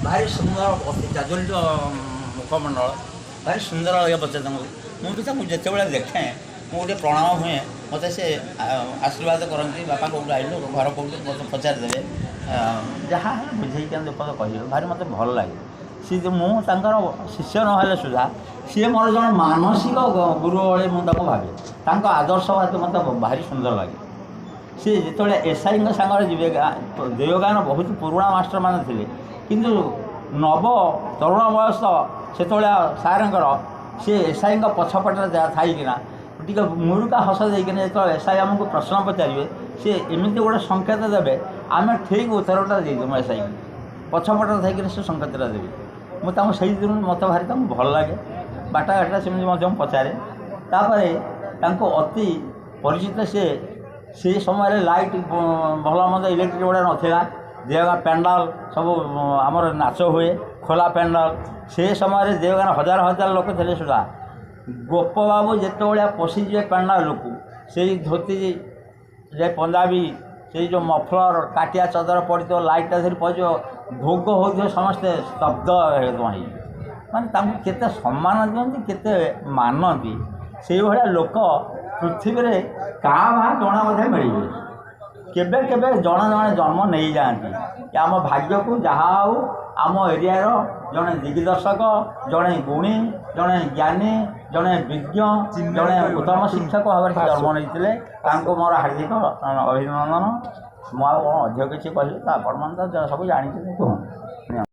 ଭାରି ସୁନ୍ଦର, ଅତି ଜାଜୁଲ୍ୟ ମୁଖମଣ୍ଡଳ, ଭାରି ସୁନ୍ଦର ଲାଗେ ପଛେ ତାଙ୍କୁ। ମୁଁ ବି ତାଙ୍କୁ ଯେତେବେଳେ ଦେଖେ, ମୁଁ ଗୋଟେ ପ୍ରଣାମ ହୁଏ। ମୋତେ ସେ ଆଶୀର୍ବାଦ କରନ୍ତି, ବାପା କେଉଁଠୁ ଆଇଲୁ, ଘର କେଉଁଠି, ମୋତେ ପଚାରିଦେବେ। ଯାହା ହେଲେ ବୁଝେଇକି ପଦ କହିବେ, ଭାରି ମୋତେ ଭଲ ଲାଗେ। ସିଏ, ମୁଁ ତାଙ୍କର ଶିଷ୍ୟ ନହେଲେ ସୁଦ୍ଧା ସିଏ ମୋର ଜଣେ ମାନସିକ ଗୁରୁ ଭଳି ମୁଁ ତାଙ୍କୁ ଭାବେ। ତାଙ୍କ ଆଦର୍ଶବାଦ ମୋତେ ଭାରି ସୁନ୍ଦର ଲାଗେ। ସିଏ ଯେତେବେଳେ ଏସ୍ଆଇଙ୍କ ସାଙ୍ଗରେ ଯିବେ, ଦେଓଗାଁର ବହୁତ ପୁରୁଣା ମାଷ୍ଟରମାନେ ଥିଲେ, କିନ୍ତୁ ନବ ତରୁଣ ବୟସ ସେତେବେଳେ ସାର୍ଙ୍କର। ସିଏ ଏସ୍ଆଇଙ୍କ ପଛପଟରେ ଥାଇକିନା ଟିକେ ମୁରୁକା ହସ ଦେଇକିନା, ଯେତେବେଳେ ଏସ୍ଆଇ ଆମକୁ ପ୍ରଶ୍ନ ପଚାରିବେ, ସିଏ ଏମିତି ଗୋଟେ ସଂକେତ ଦେବେ, ଆମେ ଠିକ୍ ଉତ୍ତରଟା ଦେଇଦେବୁ। ଏସ୍ଆଇକୁ ପଛପଟରେ ଥାଇକିନା ସେ ସଂକେତଟା ଦେବେ। ମୁଁ ତାଙ୍କୁ ସେଇଦିନୁ ମୋତେ ଭାରି ତାଙ୍କୁ ଭଲ ଲାଗେ। ବାଟଘାଟରେ ସେମିତି ମଧ୍ୟ ମୁଁ ପଚାରେ। ତାପରେ ତାଙ୍କୁ ଅତି ପରିଚିତ ସିଏ। ସେ ସମୟରେ ଲାଇଟ୍ ଭଲ ମନ୍ଦ ଇଲେକ୍ଟ୍ରିକ୍ ଗୁଡ଼ା ନଥିଲା। ଦେଓଗାଁ ପେଣ୍ଡାଲ ସବୁ ଆମର ନାଚ ହୁଏ, ଖୋଲା ପେଣ୍ଡାଲ। ସେ ସମୟରେ ଦେଓଗାଁ ହଜାର ହଜାର ଲୋକ ଥିଲେ ସୁଦ୍ଧା ଗୋପବାବୁ ଯେତେବେଳେ ପଶିଯିବେ ପେଣ୍ଡାଲକୁ, ସେଇ ଧୋତି ଯେ ପଞ୍ଜାବୀ, ସେଇ ଯେଉଁ ମଫଲର, କାଟିଆ ଚଦର ପଡ଼ିଥିବ, ଲାଇଟ୍ଟା ଧରି ପଶିଯିବ, ଭୋଗ ହେଉଥିବ, ସମସ୍ତେ ସ୍ତବ୍ଧ ହେଇଯିବେ। ମାନେ ତାଙ୍କୁ କେତେ ସମ୍ମାନ ଦିଅନ୍ତି, କେତେ ମାନନ୍ତି। ସେଇଭଳିଆ ଲୋକ ପୃଥିବୀରେ କାଁ ଭାଁ ଜଣେ ମଧ୍ୟ ମିଳିବେ। କେବେ କେବେ ଜଣେ ଜଣେ ଜନ୍ମ ନେଇଯାଆନ୍ତି। ଆମ ଭାଗ୍ୟକୁ ଯାହା ହଉ, ଆମ ଏରିଆର ଜଣେ ଦିଗ୍ଦର୍ଶକ, ଜଣେ ଗୁଣୀ, ଜଣେ ଜ୍ଞାନୀ, ଜଣେ ବିଜ୍ଞ, ଜଣେ ଉତ୍ତମ ଶିକ୍ଷକ ଭାବରେ ସେ ଜନ୍ମ ନେଇଥିଲେ। ତାଙ୍କୁ ମୋର ହାର୍ଦ୍ଦିକ ଅଭିନନ୍ଦନ। ମୁଁ ଆଉ କ'ଣ ଅଧିକ କିଛି କହିବି ତ? ଆପଣମାନେ ତ ସବୁ ଜାଣିଛନ୍ତି, କୁହନ୍ତୁ।